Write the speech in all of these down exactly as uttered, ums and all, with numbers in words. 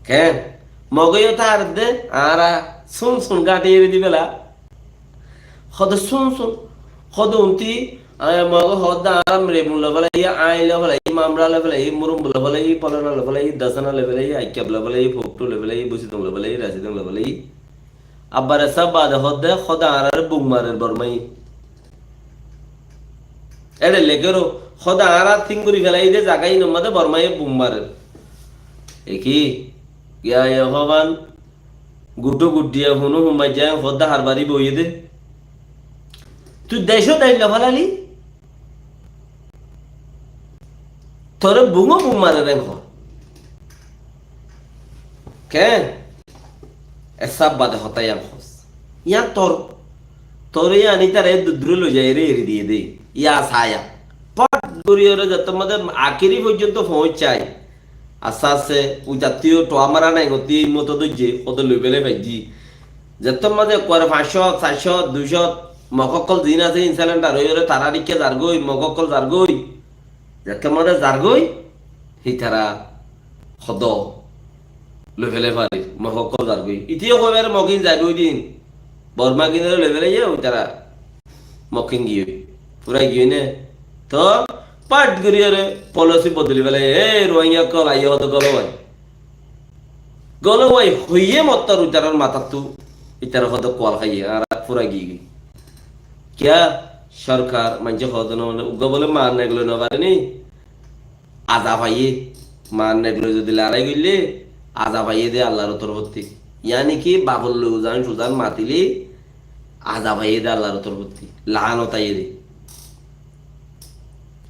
Keén? Mogé yó tar de, añára sun sun gáñthi eri di bela. Hóde sun sun, hóde unti, añára Mogé hóde añára Mrebung loi félaiyi, Ain loi félaiyi, Mamra loi félaiyi, Murumbu loi félaiyi, Folana loi félaiyi, Dasana loi félaiyi, Aikkab loi félaiyi, Foktu loi félaiyi, Busidung loi félaiyi, Rasidung loi félaiyi. Abbar esa bade hóde, hóde añáráre bum marer Bormaye. Éçe lekéró, hóde añára tin gori félaiyi de zaga inor mazé Bormaye bum marer. E ki? Giya e hoban, guthó guthíya hunu humai zai hóde harbari boiye de. Tui decó dec loi félali, tore bumó bum marer en hó. Keén? Esa bade hotá yián hos. Yián tor, tore yián ítara eddur dure loi zaiyóre eri diye de. Yián saya. Fot gori ore zettót mazé akéri foijjonto foóñiccái. Asté asté, uitattú yó thuwa mara nai gottí, ei moto dóijje, hóde loi félai faijjí. Zettót mazé ekkuare fañs cót, sair cót, dui cót, Mog ókkol ziín asé, iín selendar ói ore tará dhikká zargói, Mog ókkol zargói. Zettót mazé zargói, hítara hóde loi félai farir, Mog ókkol zargói. Íte yó hoi fare Mog ín zaibói din. Borma gín ore loi félaiye, uitara Mog ín giyói. Furai giyói né? Toóu fat gorí ore policy bodoli félaiye. Ei Ruáingga ókkol aiyó hóde gólowai. Gólowai hoiyé mottor itarar matattú itara hóde kual háiye, añára furai giyói. Kiyá? Sorkar maincé hóde no mane, uggúa bóle maan negloi no fare ni? Azab aiyé, maan negloi zodi larái goille, azab aiyé de Allar torfótti. Yáni ki, bafor loi uzan suzan matile, azab aiyé de Allar torfótti. Laanot aiyé de.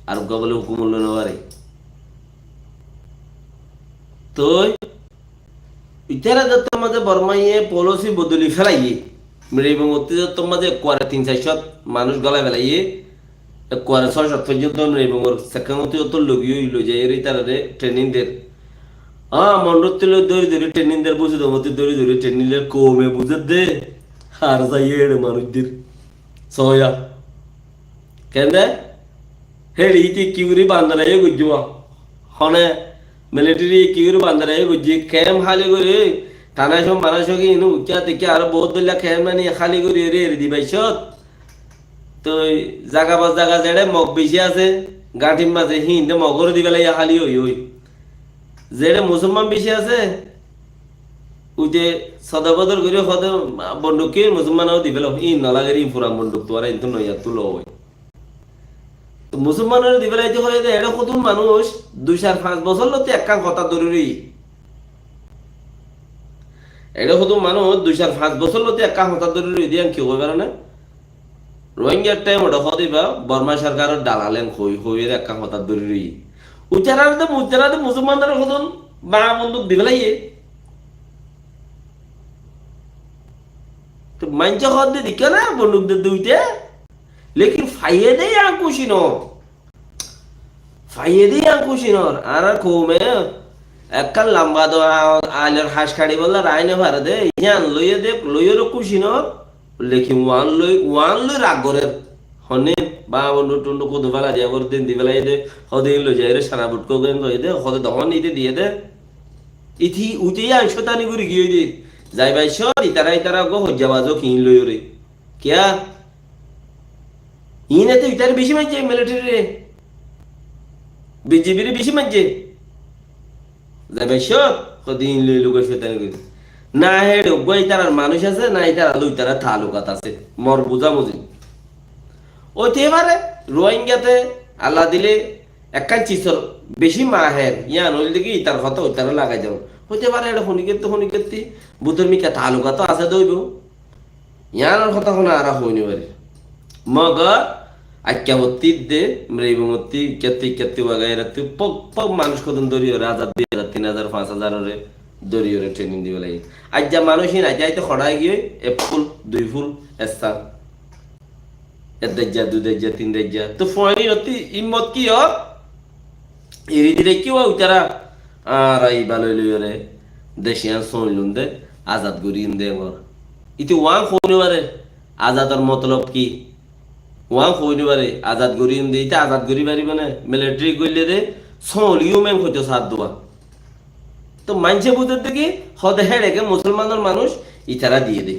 Ar uggúa bóle hukum loi no fare. Toi, itara zettót mazé Bormaye policy bodoli félaiye, Mribung ottú zettót mazé ekkuare tin sair cót manúic gólai félaiye, ekkuare sóo cót foijjonto Mribungor sekkán ottú yóttor logi ói loi zaiyóre itarare training der. Á, Mondottú loi dóri dóri training der, Busidong ottú dóri dóri training der, koume buzé de, ar zaiyé ére manúic der. Sóoya. Kende? Héçe íte ki gorí bandor aiyé goijjé ba? Hone military ki gorí bandor aiyé goijjé? Kemp háli gorí, Tanasok Manasok inu uikká teikká aró bout dóilla kemp aní háli gorí eri, eri di baicót. Toi zaga ba zaga zeçé Mog beci asé, gáñthir mazé híin de Mogoré di félaiye háli ói ói. Zeçé Musolman beci asé, uite sodor bodor gorí hóde bonduk ki Musolmanore di félo, híin no lager, híin furan bonduk, tuáñra híin tú noyattú loi. Musolmanore di félai de hoiyé de, eçé hodún manúic dui sair fañs bosór lóti ekkán hotá dóri roiyé. Eçé hodún manúic dui sair fañs bosór lóti ekkán hotá dóri roiyé de, yián ki hoi faro né? Rohingya time oçé hode iba Borma sorkaror dalal en hoi, hoiyóre ekkán hotá dóri roiyé. Uitarare de, uitarare de Musolmanore hodún ba bonduk di félaiye. Toi maincé hode dikká na bonduk de duite. Lekin faiyé de yián kúci no. Faiyé de yián kúci no. Añárar koume ekkán lamba do a-, ailor hac kaçi bolla rai no fare de. Yián loiyé de, loiyóre kúci no. Lekin uán loi, uán loi rag gorer. Hone, ba bonduk tonduk kudu félai diya, bor din di félai de. Hode loi zaiyóre sara butko gen goiyé de. Hode dohon ite diye de. Iti, uite yián cótani gorí giyé de. Zai baicót, itara, itara uggúa hoijja bazo kiín loiyóre. Kiyá? Iín ete itare beci maijje military re. B G B re beci maijje. Zai baicót, hode iín loi lugoi cótani gorí. Na héçe uggúa itarar manúic asé, na itarar loi itarar taalukat asé. Mor buzabuzi. Óite fare, Rohingyate Allah dile ekkán cisor beci maher, yián óilde ki itar hotá uitaré lagai dibou. Óite fare eçé honikkettu honikkettu butor mikká taalukat asé de óibo. Yiánor hotá hone añára hoi no fari. Mogor Aikkabottí de, Mribungottí, ikkattú, ikkattú, wagairattú, fok, fok manúic hodún dóri ore, házar, dui házar, tin házar, fañs házar ore dóri ore training diba lage. Aijja manúic ín aite aite hoçá giyói, ek ful, dui ful, essan. Ek daijja, dui daijja, tin daijja. Toi fuain ínottú himmot ki ór? Eri di raikké uá uitará, añára ibá loi loi ore dec yián sóoñlum de, azad gorí inde engor. Ite uán hoi no fare, azador motolob ki? Uán hoi no fare, azad gorí inde, ite azad gorí faribó né? Military goille de, sóoñli umen hoito sar duwa. Tóu maincé buzér de ki, hode héçe ke musolmanor manúic itará diyé de.